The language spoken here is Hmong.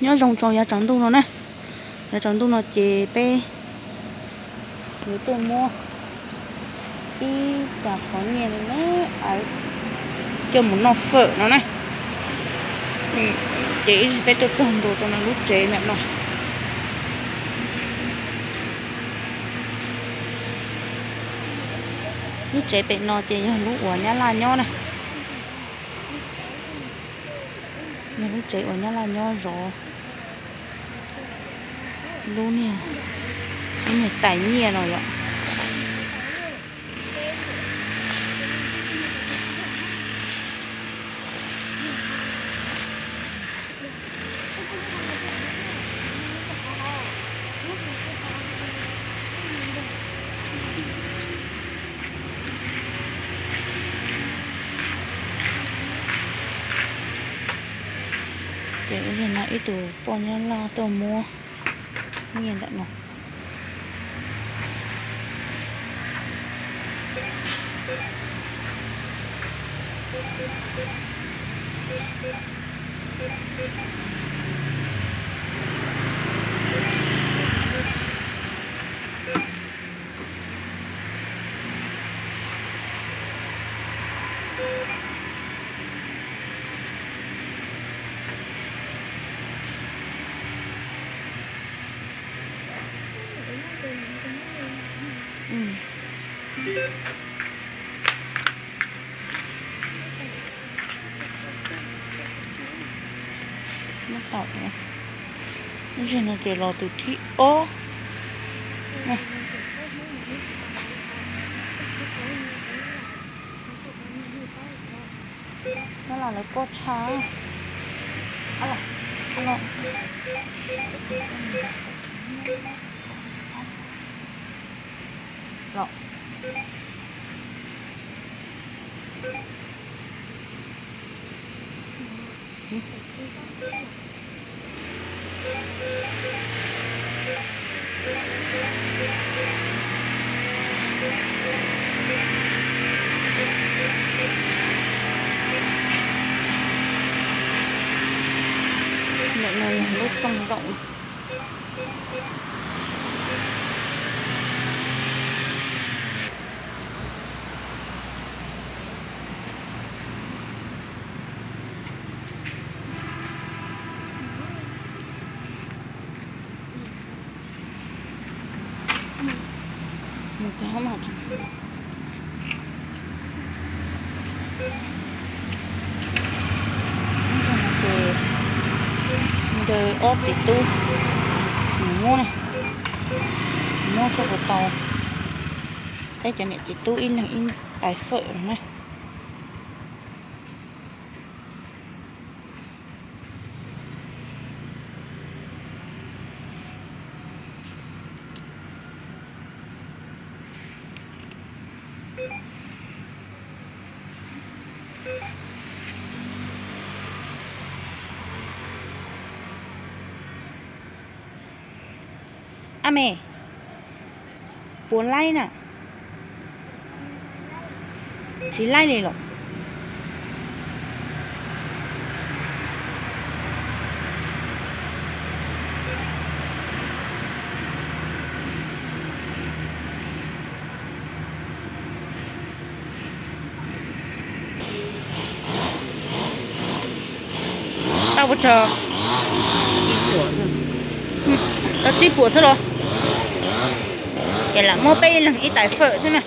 Nyob zoo rau yav tsaus ntuj no na. Yav tsaus ntuj no ces peb yuav tuaj muab ib cag qhov nyiaj no na, coj mus noj fawm no na. Ces ib zaug peb tuaj txog ntua rau lub tsev ntawm no. Lub tsev pem no ces yog lub uas Nyab Laj nyob na. Yog lub tsev uas Nyab Laj nyob zov lub niag, lub niag tais nyiaj no yom. Ces no ib tug poj Nyab Laj tuaj muab nyiaj ntawm no. Muab tau, lub zeg no ces los tus thib ob. Nyob los lawv poj tshaj. Los. Ntawm no yog lub rooj nroom. Ces ncaws ob txiv tub mus muab na, muab txhob puas tau, peb cov niam txiv tub ib leeg ib tais fawm na. Ab me, puas laib na? Tsis laib li los? Tau puas tsawg? Tau tsib puas xwb los? Ces lam muab peb ib leeg ib tais fawm xwb na.